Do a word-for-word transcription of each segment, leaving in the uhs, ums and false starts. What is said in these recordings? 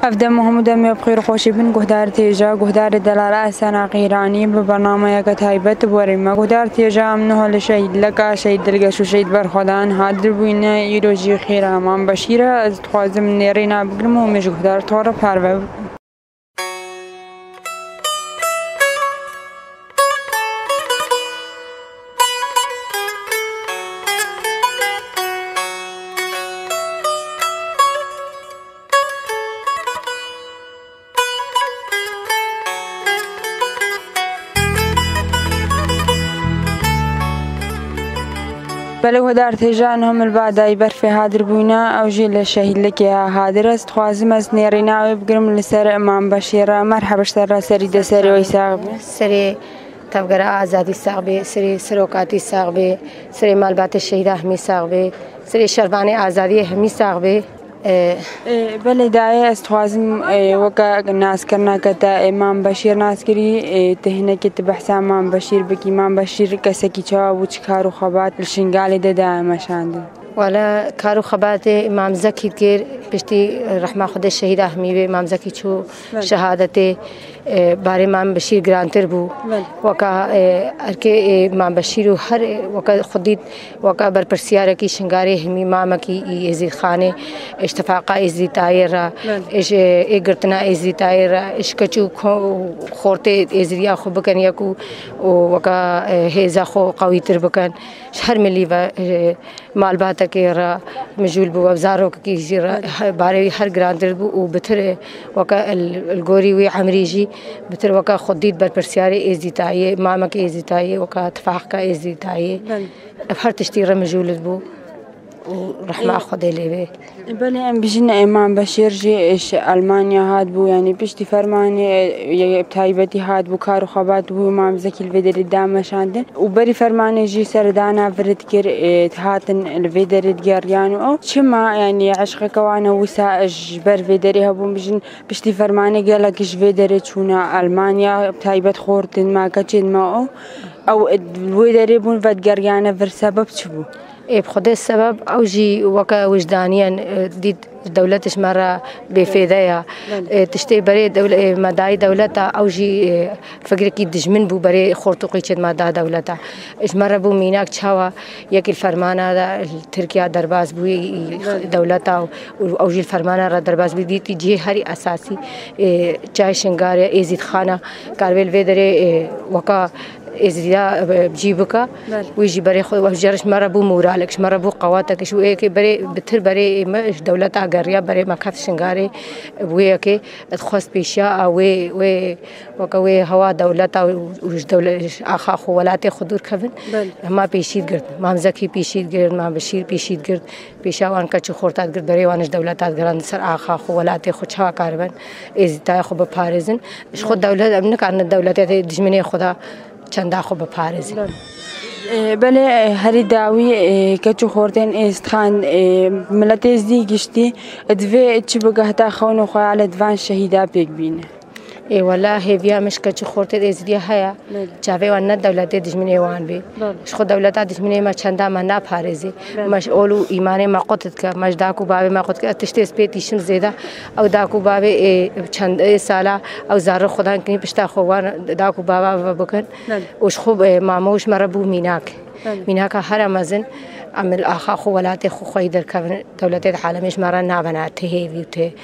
Ev dem û hemû demê bi xêr û xweşî bin, guhdarê têja, guhdarê delala Esena Qîranî bi bernameyeke taybet bi werê me. Guhdarê têja, em niha li şehîd Leka, şehîd Dilgeş û şehîd Berxwedan hadir bûyne. Îro jî xêra Mam Beşîr e. Ez dixwazim nêrîna bigrim û em ê ji guhdar to re parve bibin. Belê guhdar têja niha min li ba dayî berfê hadir bûyne, ew jî li şehîdlikê hadir e. Ez dixwazim ez nêrîna wê bigirim li ser Mam Beşîr re. Merheba ji te re, serî de serê wê sax be. Serê Tevgera Azadî sax be, serê serokatî sax be, serê malbatê şehîda hemî sax be, serê şervanê azadiyê hemî sax be. E, E, belê dayê, ez dixwazim, e, weke naskirina ke te, e, Mam Beşîr nas kirî, e, tu hinekî tu behsa Mam Beşîr bikî. Mam Beşîr kesekî çawa bû, çi kar û xebat li Şingalê de daye meşandin? Wala kar û xebatê Mam Zekî dikir, piştî rehma Xwedê şehîda hemî bê, Mam Zekî çû Belê. şehadetê, e, barê Mam Beşîr girantir bû. Belê. Weka, e, erkê, e, Mam Beşîr û her, e, weka xwedî Weka berpirsiyarekî Şingalê hemî mamekî î Êzîdxanê, ji tifaqa Êzîdayê re, Belê. ji ê girtina Êzîdayê re, ji keç û ko-, xortê Êzîdiya xwe bikin yek û, û weka, e, hêza xwe qewîtir bikin. Ji her milî ve, e, malbatekê re mijûl bû, zarokekî jî re, Belê. he-, barê wî her girantir bû û bitir, e, weka el-, li gorî wî emrî jî bitir weka xwedî berpirsiyarê Êzîdayê, mamekî Êzîdayê, weka tifaqka Êzîdayê. Belê. Ev her tiştî re mijûl bû û rehma Ê, Xwedê lê bê. Belê, em bijîn, e, Mam Beşîr jî, e, ji Almanya hat bû, yanî piştî fermanê, e, ye-, taybetî hat bû, kar û xebat bû, Mam Zekî li vê derê da meşandin. Û berî fermanê jî serdana vir dikir, e, hatin li vê derê digeriyan û ew. Çima, yanî eşqeke wan e wisa ji ber vê derê hebûn bijîn, piştî fermanê gelek ji vê derê çûne Almanya, taybet xortin me, keçên me û ew, e, li wê derê bûn vedigeriyane vir, sebeb çi bû? Ê, bi Xwedê sebeb ew jî weke wijdaniyen, e, dît dewlet ji me re bêfêde ye. Belê. E, tiştê berê dewle-, e, me dayî dewleta, ew jî, e, fikrekî dijmin bû berê xort û qîçên me da dewleta. Ji me re bû mînak çawa yekî li fermana de, li Tirkiya derbas bûyî, Belê. dewleta û, û ew jî li fermana re derbas bûyî, dîtî cihê herî esasî, e, çay Şingalê, Êzîdxana, karibê li vê derê, e, weka Êzîdiya, e, cî bike. Belê. Wî jî berê xwe, wî jî ji me re bû moralek, ji me re bû qewatek, ji wê yekê berê, bitir berê me ji dewleta geriya, berê me keft Şingalê, wê yekê dixwest pêşiya a wê, wê, weke wê hewa dewleta û, û ji dewle-, ji axa xwe, welatê xwe dûr kevin. Belê. Hema pêşî digirt, Mam Zekî pêşî digirt, Mam Beşîr pêşî digirt. Pêşa wan keç û xorta digirt, berê wan ji dewleta digerand ser axa xwe, welatê xwe çawa karibin êzîtaya xwe biparêzin. Ji xwe dewlet, em nikarin dewletê dijminê xwe da çenda xwe biparêzin. E, belê, e, herî dawî, e, keç û xortên êzîdxan, e, miletê êzidî giştî, e, divê çi bigehta xewn û xeyalê di van şehîda pêk bîne. Ê wela hêviya min ji keç û xortê êzidî heye. Belê. Çavê wan ne dewletê dijminê wan bê. Belê. Ji xwe dewleta dijminê me çenda me naparêzê. Belê. Me ji ol û îmanê me qut dike. Me ji dak û bavê me qut dike. Ez tiştê spê tîşim zêde. Ew dak û bavê ê çend ê sala ew zarê xwedan kinî pişta xwe wan dak û bava ve bikin. Belê. Û ji xwe, e, mame û ji me re bû mînak. Belê. Mînaka here mezin, em li axa xwe welatê xwe xweyî derkevin. Dewletê di alemê ji me re nabena ti hêvî û ti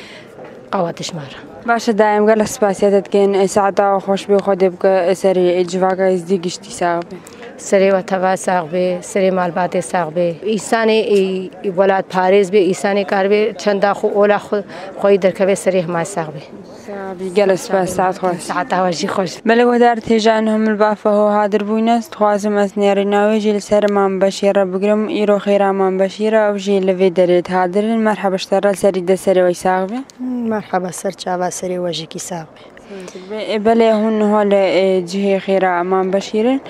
qewatişmara. Baş e dayê, em gelek spasiya te dikin. Saeta we xweş bê, Xwedê bike serê civaka êzdî giştî sax be. Serê we teva sax be, serê malbatê sax be. Însanê, e, welatparêz be, însanê karibe çenda xwe, ola xwe, xweyî derkeve, serê hema sax be. Sax bî, gelek spas, saet xweş. Saeta we jî xweş. Belê guhdar têja, em li ba feho hadir bûyne, ez dixwazim ez nêrîna wê jî li ser Mam Beşîr re bigirim. Îro xêra Mam Beşîr e, ew jî li vê derê dihadir in. Merheba ji te re, serî de serê we sax be. Merhaba, ser çava serê we jî kî sax be. Be-, belê hûn niha li, e, cihê xêra Mam Beşîr in.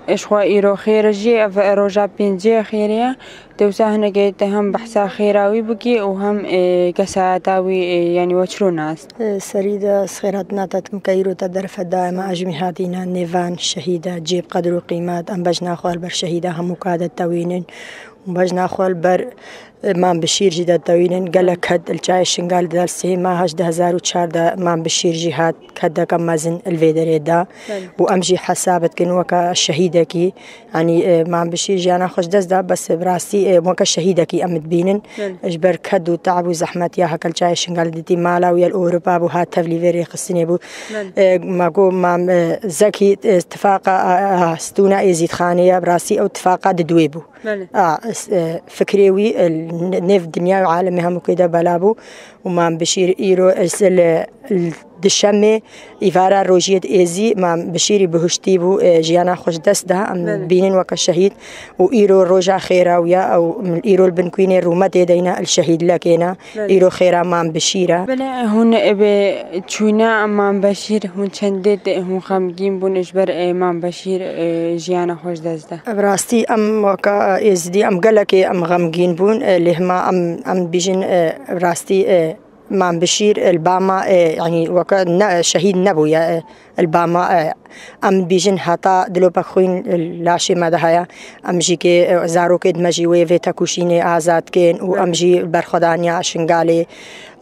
E, ji xwe îro xêr e jî, ev roja pêncê xêrê ye. Dewsa hinekê te hem behsa xêra wî bikî û hem, e, kesayeta wî, e, yanî we çilo nas? E, serî de ez xêrhatina te tim ke îro te derfet daye me, ez jî mîhatîna nêvan şehîda cêb qedr û qîmet, em bejna xwe li ber şehîda hemû ka de tewînin. Bejna xwe li ber Mam Bişîr jî de dewînin, gelek ked li çayê Şingal de, sê meha ji du hezar û çar de Mam Bişîr jî hat kedeke mezin li vê derê de. Belê. Û em jî hesab dikin weke şehîdekî. Yanî, e, Mam Bişîr jiyana xwe ji dest da, bes bi rastî, e, weke şehîdekî em dibînin. Belê. Ji ber ked û te'b û zehmetiya heke li çayê Şingal dîtî, mala wî ya li Ewropa bû, hat tevlî vê rêxistinê bû. Belê. E, me got, Mam, e, Zekî, e, tifaqa, a, a, stûna Êzîdxanê ye, bi rastî ew tifaqa di duwê bû. Belê. A, s-, e, fikrê wî, e, n-, nêv dinya û alemê hemûkê de bela bû. Û Mam Bişîr îro, e, s-, li, li dişemê, îvara rojiyê di êzî, Mam Bişîrî bihuştî bû, e, jiyana xwe ji dest da, em Belê. bînin weke şehîd. Û îro roja xêra wî ya, ew îro li bin kuînê rûmetê de yîne, li şehîd lekê ne. Belê. Îro xêra Mam Bişîr e. Belê, hûn ebe çûne Mam Bişîr, hûn çendê te, hûn xemgîn bûn ji ber, e, Mam Bişîr, e, jiyana xwe ji dest da? Bi rastî em weke, e, Êzidî, em gelekê em xemgîn bûn, e, lê hema em, em dibêjin, e, bi rastî, e, Mam Bişîr, e, li ba me, e, yanî weke ne, şehîd nebûye, e, li ba me, e, em dibêjin heta dilopek xwîn, e, laşê me de heye. Em jî kê, e, zarokê di me jî wê vê tekoşînê azad kên û em jî berxwedaniya Şingalê,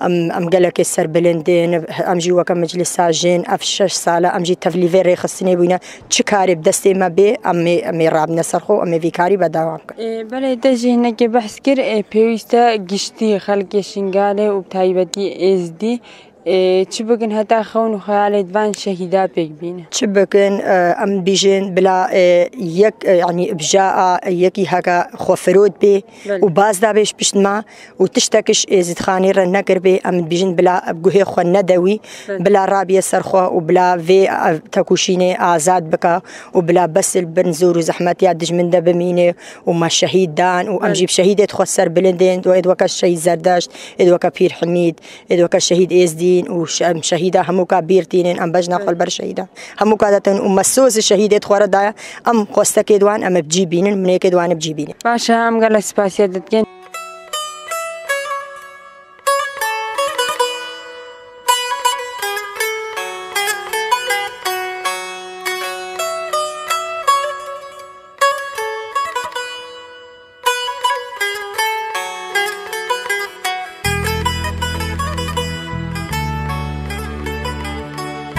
em, em gelekê serbilind ên, em jî weke meclisa jin, ev şeş sal e, em jî tevlî vê rêxistinê bûne. Çi karê bi destê me bê, em ê, em ê rabine ser xwe, em ê vî karî berdewam kin. Ê, belê, te jî hinekê behs kir, ê, pêwîst e giştî xelkê Şingalê û bi taybetî Êzdî, ê, çi bikin heta xewn û xeyalê di van şehîda pêk bîne? Çi bikin, e, em dibêjin bila, e, yek, e, yanî bi ja a yekî heke xwefirot bê Belê. û baz dabê ji pişt me û tiştek ji Êzîdxanê re nekiribê, em dibêjin bila bi guhê xwe nede wî, Belê. bila rabiye ser xwe û bila vê, e, tekoşînê azad bike û bila bes li bin zor û zehmetiya dijmin de bimîne û me şehîd dan û em Belê. jî bi şehîdê xwe serbilind ên, êd weke şehîd Zerdeşt, êd weke Pîr Hemîd, êd weke şehîd Êzdîn û şe-, em şehîda hemûka bîr tînin, em bejna xwe li ber şehîda hemûka de tin û me soz şehîdê xwe re daye, em xwestekê di wan em bi cî bînin, minêkê di wan bi cî bînin. Baş e, em gelek spasiya te dikin.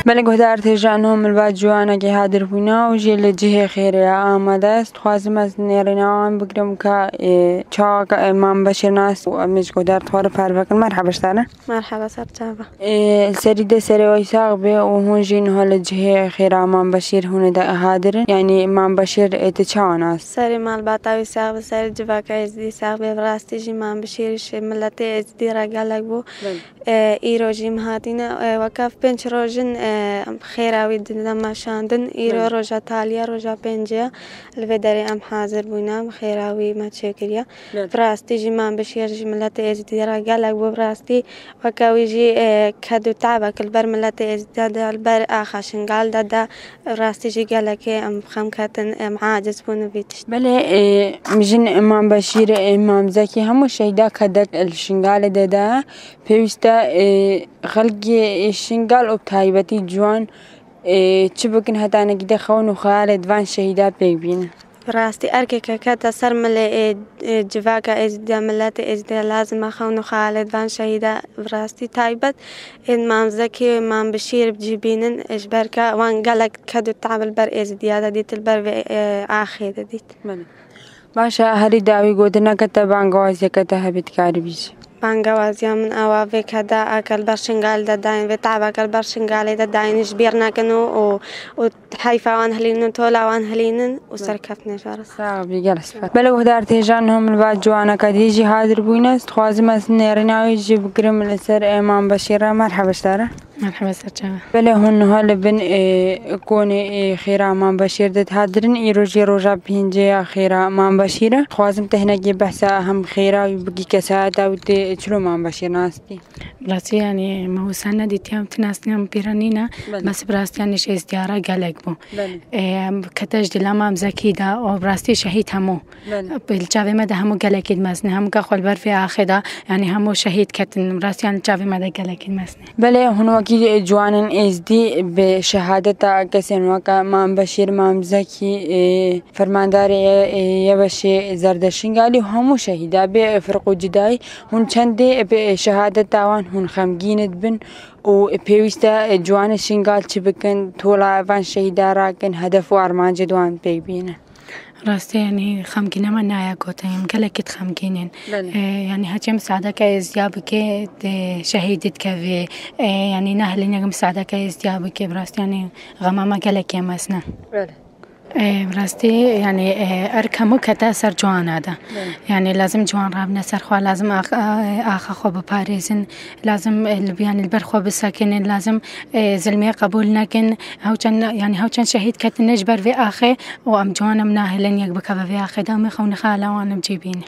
Belê guhdar têja niho min li ba ciwanekê hadir bûna û jê li cihê xêrê ya amade ye. Ez dixwazim ez nêrîna wan bigirim ka, e, çawa ka, e, Mam Beşîr nas û em ê ji guhdar xwe re parve kin. Merheba ji te re. Merheba, ser çava. Ê, li serî de serê wî sax be û hûn jî niha li cihê xêra Mam Beşîr hûn ê de hadir in. Yanî Mam Beşîr, ê, tu çawa nas? Serê malbata wî sax be, serê civaka Êzidî sax be. Bi rastî jî Mam Beşîr ji miletê Êzidî re gelek bû. Belê. Ê, îro jî em hatine, ê, weke pênc roj in, ê, xêra wî dide meşandin. Îro Belê. roja taliye, roja pêncê ye. Li vê derê em hazir bûne, bi xêra wî me çêkiriye. Belê. Bi rastî jî Mam Beşîr ji miletê Êzidî re gelek bû. Bi rastî Weke wî jî, e, ked û te'bek li ber miletê Êzidî de, li ber axa Şingal de de, rastî jî gelekê em bi xem ketin, em aciz bûn û vî tişt. Belê, e, mijin Mam Beşîr, e, Mam Zekî hemû şehîda kedek li Şingalê de de pêwîst e, e, xelkê Şingal û bi taybetî ciwan, e, çi bikin heta nekî de xewn û xeyalê di van şehîda pêk bînin. Bi rastî erkeke kete ser milê ê, ê civaka Êzidiya, miletê Êzidiya lazim e xewn û xeyalê di van şehîda bi rastî taybet ên Mam Zekî û Mam Bişîr bi cî bînin, ji ber ka wan gelek ked û te'b li ber Êzidiya de dît, li ber vê, ê, axê de dît. Belê. Baş e, herî dawî gotineke te, bangewaziyeke te hebe dikarî bîjî. Bangewaziya min ew e, vê keda eke li ber Şingalê de dayîn, vê te'beke li ber Şingalê de dayîn ji bîr nekin û, û, û heyfa wan hilînin û tola wan hilînin û serkeftinê ji we re. Sax bî, gelek spas. Belê guhdar têjan hûn li va ciwaneke dî jî hadir bûyne. Ez dixwazim ez nêrîna wî jî bigirim li ser, e, Mam Beşîr re. Merheba ji te re. Merheba, ser çava. Belê hûn niha li bin, e, konê, e, xêra Mam Beşîr de hadirin. Îro jî roja pêncê ya xêra Mam Beşîr e. Dixwazim te hinekî behsa hem xêra wî bikî, kesayeta wî, tê çilo Mam Beşîr nas dî? Bi rastî, yanî, me wisa nedîtiye, em ti nasîniya min pîra nîne. Belê. Bes bi rastî, yanî, ji Êzidiya re gelek bû. Belê. Ê, em kete ji dila Mam Zekî de, û bi rastî şehîd hemû. Belê. Li çavê me de hemû gelekî dimezine, hemû ka xwe li ber vê axê de, yanî, hemû şehîd ketin. Bi rastî, yanî, li çavê me de gelekî dimezine. Belê, hûn wekî Ciwanên êzdî bi şehadeta kesên weke Mam Beşîr, Mam Zekî, e, fermandarê ye-, e, Yebeşê Zerdeşingalî û hemû şehîda bê firq û cidayî hûn çendê bi şehadeta wan hûn xemgîn dibin û pêwîst e ciwanê Şingal çi bikin, tola van şehîda rakin, hedef û armancê di wan pêk bînin. Rastî, yanî, xemgîna me naya gotin, em gelekî dixemgînin. Belê. E, yanî, heçê misadeke êzdiya bike, de şehîd dikeve. E, yanî, nahêlin yek misadeke êzdiya bike, bi rastî, yanî, xema me gelekî mezin e. Belê. E, bi rastî, yanî, e, erk hemû kete ser ciwana de. Belê. Yanî, lazim ciwan rabine ser xwe, lazim ax-, a-, axa xwe biparêzin, lazim, e, li, yanî, li ber xwe bisekinin, lazim, e, zilmê qebûl nekin. Hewçend, yanî, hewçend şehîd ketine ji ber vê axê û em ciwan em nahêlin yek bikeve vê axê de, em ê xewnî xala wan em cî bînin.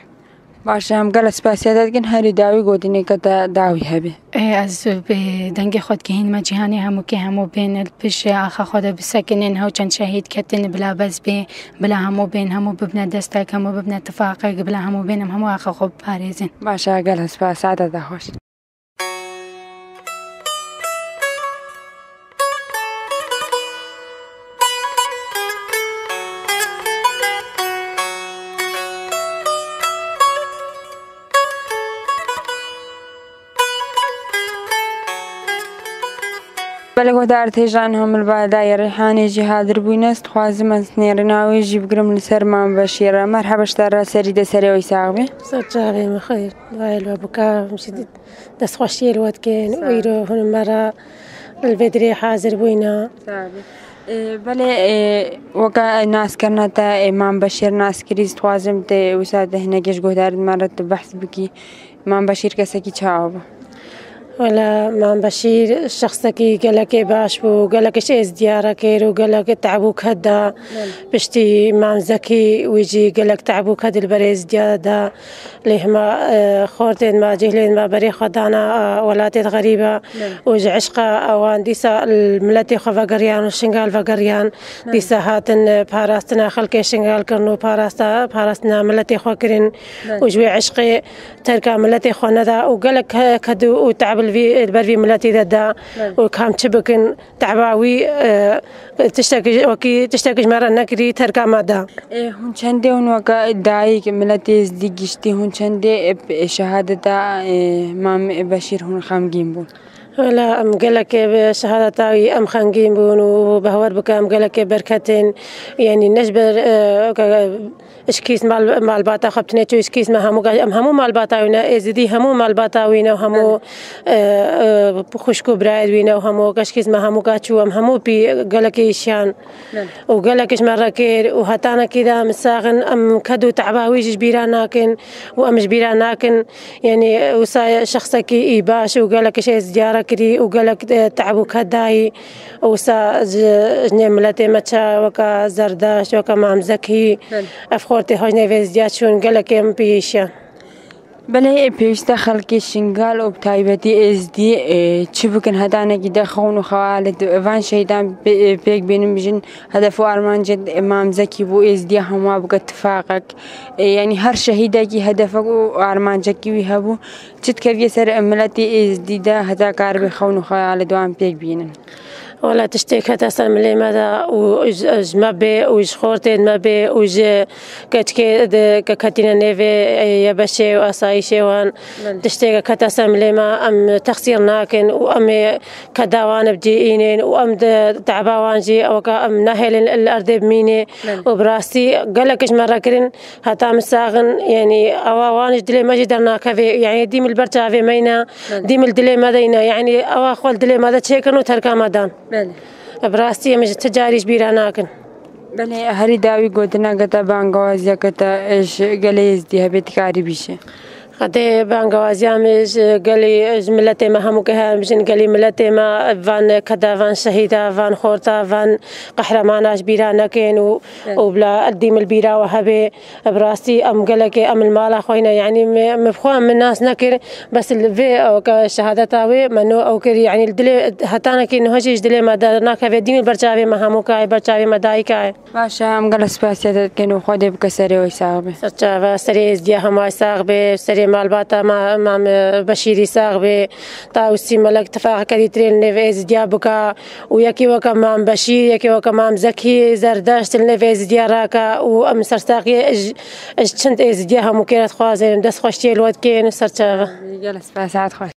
Baş e, em gelek spasiya te dikin, herî dawî gotinê ke te dawî hebe. Ê, ez bi dengê xwe dikihînim cîhanê hemûkê hemû bên li pişt axa xwe de bisekinin, hewçend şehîd ketin bila bes bê, bila hemû bên, hemû bibne destek, hemû bibne tifaqek, bila hemû bên em hemû axa xwe biparêzin. Baş e, gelek spas, saeta te xweş. Belê guhdar têjan hemil badayê Reyhanê jî hadir bûyne, ez dixwazim ez nêrîna wê jî bigirim li ser Mam Beşîr re. Merheba ji te re, serî de serê wî sax bê. Ser çavê min xeyr. Dua li we bike, em jî destxweşiyê li we dikin. Sağ ol. Îro hûn me re li vê dirê hazir bûyne. Sağ ol. Ee, belê, ee, weke naskirina te, ee, Mam Beşîr nas kirî, ez dixwazim te wisa te hinekê ji guhdarên me re tu behs bikî. Mam Beşîr kesekî çawa bû? Wela, Mam Beşîr şexsekî gelekê baş bû, gelekî ji êzdiya re kir û gelek te'b û ked da. Belê. Piştî Mam Zekî, wî jî gelek te'b û ked li ber êzdiya da. Lê hema, e, xortên me, cîhlên me berê xwe dana, e, welatê xerîba. Belê. Û ji eşqa wan dîsa li miletê xwe vegeriyan û Şingal vegeriyan. Belê. Dîsa hatin, e, parastina xelkê Şingal kirin û parasta, parastina miletê xwe kirin. Belê. Û ji wê eşqê terka miletê xwe neda û gelek ke-, ked û te'b li vî, li ber vî miletî de da. Belê. Û kam çi bikin, te'ba wî, e, tiştek, wekî tiştek ji me re nekirî, terka me da. E, hûn çendê hûn weke dayik, miletê êzdî giştî, hûn çendê, e, şehadeta, e, Mam Beşîr hûn xemgîn bûn? Wela, em gelekê bi şehadeta wî em xemgîn bûn û bawer bike em gelekê berketin. Yanî ne ji ber, e, ke-, Ji kîs mal, malbata xwe bitinê çû, ji kîs me hemû ga-, em hemû malbata wî ne, êzidî hemû malbata wî ne û hemû, Belê. e, e, xwişk û birayê wî ne û hemû, ji kîs me hemû ga çû, em hemû pî gelekî îşiyan. Belê. Û gelek ji me re kir û hetanekî de em sax in, em ked û te'ba wî jî ji bîra nakin û em ji bîra nakin. Yanî, wisa şexsekî î baş û gelek ji êzdiya re kirî û gelek, e, te'b û ked dayî. Wisa ji, ji nê miletê me çi weke Zerdaşt, weke Mam Zekî, Belê. ev xortê xwe ji nê vê êzdiya çûn, gelekê em pêşiyan. Belê, pêwîst e xelkê Şingal û bi taybetî êzdî, e, çi bikin hetanekî de xewn û xewa li di-, van şehîdan pê-, pêk bînin, bijin hedef û armancê Mam Zekî bû êzdiya hema bike tifaqek. E, yanî her şehîdekî hedefek û armancekî wî hebû. Çi dikeviye ser miletê êzdî de heta karibe xewn û xewa li di wan pêk bînin? Wela tiştê kete ser milê me de û ji, ji me bê û ji xortên me bê û ji keçikê de ke ketîne nêvê, e, Yebeşê û asayîşê wan. Belê. Tiştê ke kete ser milê me em texsîr nakin û em ê keda wan bi cî înên û em di te'ba wan jî weke em nahêlin li erdê bimînê Belê. û bi rastî gelek ji me re kirin. Heta min saxin, yanî, ewa wan ji dilê me jî dernakeve, yanî, dîm li ber çavê me yîne, Belê. dîm li dilê me de yîne, yanî, ewa xwe li dilê me de çêkirin û terka me dan. Belê. Bi rastî em ji ti carî ji bîra nakin. Belê, herî dawî gotineke te, bangewaziyeke te ji gelê Êzdî hebe, dikarî bîşe? Xedê bangewaziya min ji gelî, ji miletê me hemû ke hene, bijin gelî miletê me, van keda, van şehîda, van xorta, van qehremana ji bîra nekin û, Evet. û bila dîm li bîra we hebe. Bi rastî em gelekê em li mala xwe ne, yanî me, me bi xwe min nas nekir, bes li vê, ew ke şehadeta wê me no ew kir, yanî li dilê hetanekî niha jî ji dilê me dernakeve, dîm li ber çavê me hemû kayê, ber çavê me dayî kayê. Baş e, em gelek spasiya te dikin û Xwedê bike serê wê sax be. Ser çava, serê êzdiya hema sax be, serê Malbata ma-, Mam Beşîrî sax bê, ta wî sî melek tifaqeke dîtirê li nêv Êzidiya bika û yekê weke Mam Beşîr, yekê weke Mam Zekî Zerdeşt li nêv Êzidiya rake û em sersaxiyê ji, ji çend Êzidiya hemû kêre dixwazin, dest xweştiyê li we dikin, ser çava. Gelek spas, saet xweş.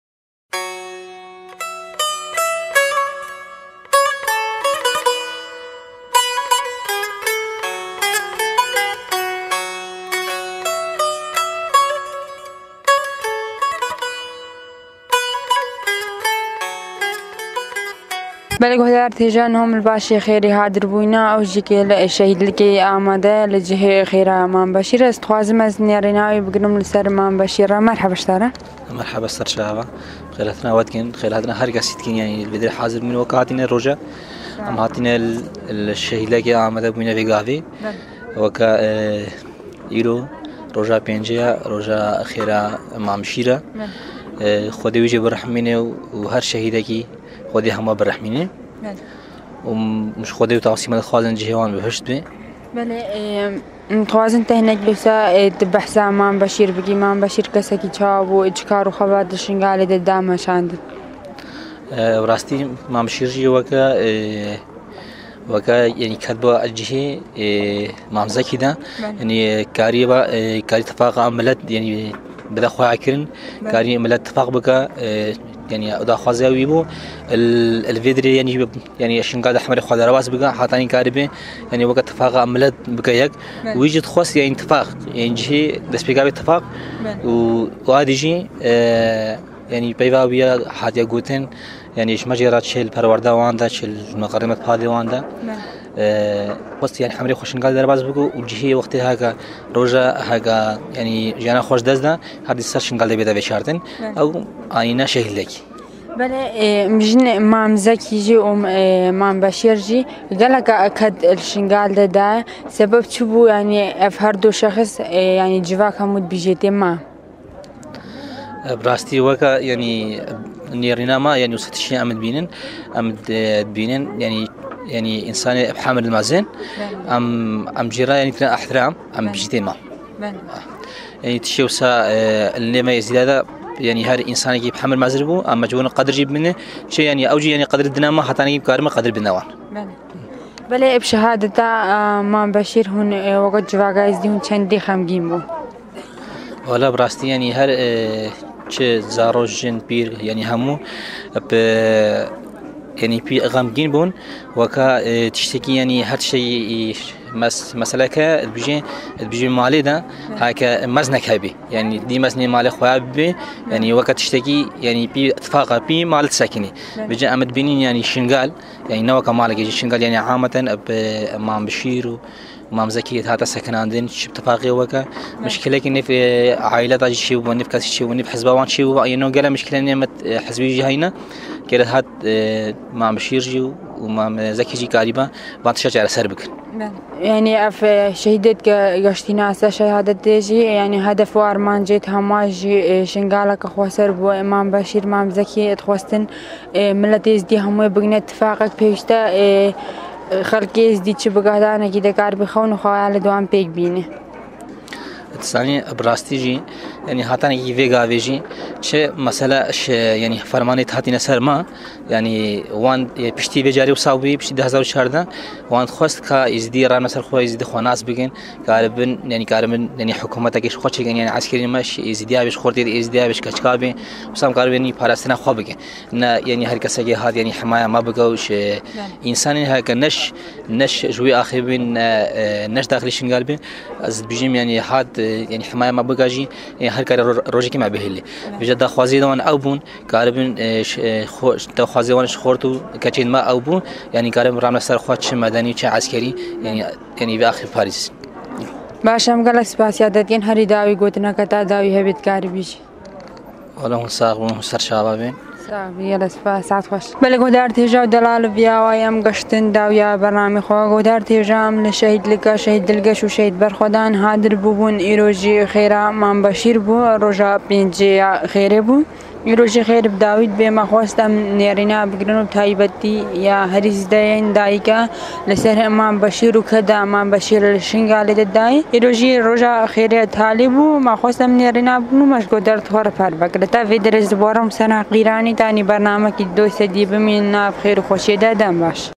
Belê guhdar têja niha em li başê xêrê hadir bûyne, ew jî kê li şehîdlikê amade li cihê xêra Mam Beşîr. Ez dixwazim ez nêrîna wî bigirim li ser Mam Beşîr re. Merheba ji te re. Merheba ser çava. Xêrhatina we dikin, xêrhatina her kesî dikin, yanî li vê derê hazir bûne weke hatine roja. Em hatine li, li şehîdlekê amade bûne vê gavê. Belê. Weke, e, îro roja pêncê ye, roja xêra Mam Şîr e. Belê. E, Xwedê wî jê birehmîne û, û her şehîdekî Xwedê hema birehmîne. Belê. Û m-, ji Xwedê û tasî me dixwazin cihê wan bihişt be. Belê, e, em dixwazin tehnek li ser, e, tu behsa Mam Beşîr bikî. Mam Beşîr kesekî çawa bû, çi kar û xebat di Şingalê de da meşandin? E, bi rastî Mam Beşîr jî weke, e, weke, yanî, ketba cihê, e, Mam Zekî de. Belê. Yanî, e, karî ba, e, karî tifaqa milet, yanî, bide xweya kirin, Belê. Karî milet tifaq bike, e, yanî, daxwaziya wî bû. Li, li vê dirê, yanî, yanî Şingal de hemerê xwe derbas bike, hetanî karibe, yanî weke tifaqa milet bike yek. Belê. Wî jî dixwest, yanî tifaq, yanî cihê destpêka bê tifaq. Belê. Û, û adî jî, e, yanî peyva wî ya hatiye gotin, yanî ji me jê re çi li perwerda wan de, çi li meqerê me padê wan de. Belê. E, xwest, yanî hemerê xwe Şingal derbas bike û cihê wextê heke roja heke, yanî jiyana xwe ji dest da, her dî ser Şingal de bête veşartin. Belê. Ew anîne şehîdlekî. Belê, e, mijin Mam Zekî jî û, e, Mam Beşîr jî gelek ket li Şingal de daye. Sebeb çi bû, yanî ev her du şexis, e, yanî civak hemû dibîjê tê ma? E, bi rastî weke, yanî nêrîna ma, yanî wisa tiştê em dibînin, em di-, dibînin, yanî, yanî însanê bi hemir dimezin, Belê. Em, em jê re, yanî tine ihtiram, em Belê. Bijî tê ma. Belê. Yanî tiştê wisa, e, li nêv me Êzîdiya de, yanî her însanekî bi hemir mezin bû, em mecbûr in qedir jî bibînin. Çi, yanî ew jî, yanî qedir dine me, hetanî kî bikarime qedir bidine wan. Belê. Belê, bi şehadeta, e, Mam Beşîr hûn, e, weke civaka Êzidî hûn çendî xemgîn bûn? Wala bi rastî, yanî her, e, çi zaro, jin, pîr, yanî hemû bi, yanî pî xemgîn bûn. Weka, e, tiştekî, yanî her tiştekî, e, mes-, meseleke dibêjin, dibêjin malê de, heke meznek hebî. Yanî dî meznê malê xwe ya bibê, yanî weke tiştekî, yanî pî tifaqa pî malê disekinî. Belê. Vêca em dibînin, yanî Şingal, yanî ne weke malekê jî Şingal, yanî ameten bi Mam Beşîr û Mam Zekî hate sekinandin, çi bi tifaqê weke. Belê. Mişkilekî nêv, e, aîleta jî çêbû, nêv kesî çêbû, nêv hizba wan çêbû, yên no gele mişkile nêv me, e, hizbî jî heyne. Kê re hat, e, Mam Beşîr jî û Mam Zekî jî karîba van tişta çareser bikin. Belê. Yanî ev, e, şehîdêt ge-, geştîne ser şehadetê jî, yanî hedef û armancêt hema jî, e, Şingaleke xweser bû. E, Mam Beşîr, Mam Zekî dixwestin, e, miletê Êzidî hemû bigine tifaqek pêwîste, e, xelkê Êzidî çi bigahdanekî de karibe xewn û xweya li dwan pêk bîne. Dizanî, bi rastî jî, yanî hatanekî vê gavê jî çi mesele ji, yanî fermanê hatine ser me, yanî wan, e, piştî vê carê wisa bûyî, piştî du hezar û çardeh, wan xwest ka Êzidî rame ser xwe, Êzidî xwe nas bikin, karibin, yanî karibin, yanî hikûmetekê ji xwe çêkin, yanî eskerî me ji Êzidiya bê, ji xortê Êzidiya bê, ji keçika bê, wisa em karibin, yanî parastina xwe bikin. Ne, yanî her kesekê hat, yanî himaya me bike û ji Belê. Însanên heke neş, neş ji wî axê bîn, ne, e, neş daxilî Şingal bîn. Ez dibêjim, yanî hat, e, yanî himaya me bike jî, yanî her kare ro-, rojekê me bihêlî. Belê. Vêca daxwaziyê wan ew bûn, karibin, e, ş-, e, xo-, daxwaziyê wan ji xort û keçên me ew bû, yanî karibin rame ser xwe çi medenî, çi eskerî, yanî, yanî vê axê parîs. Baş, em gelek spasiya te dikin, herî dawî gotineke te dawî hebe dikarî bîjî. Wala hûn sax bin, hûn ser çava bin. Sax bin, gelek spas, saet xweş. Belê guhdar têja û delal, viya wayî em geştin dawiya bernamê xwe. Guhdar têja, em li şehîd Dilge, şehîd Dilgeş û şehîd Berxwedan hadir bûbûn. Îro jî xêra Mam Beşîr bû, roja pêncê ya xêrê bû. Îro jî xêr bi dawî dibe, me xwest em nêrîna bigirin û taybetî ya herî zêde yên dayîka li ser Eman Beşîr û keda Eman Beşîr li Şingalê de dayî. Îro jî roja xêrê talî bû, me xwest em nêrîna bikin û me ji ku derd xwe re parve kir. Li te vê derê ji bo re em sena qîranî tanî bernamekî doy sedî bimîn nav xêr û xweşiyê de, dem baş.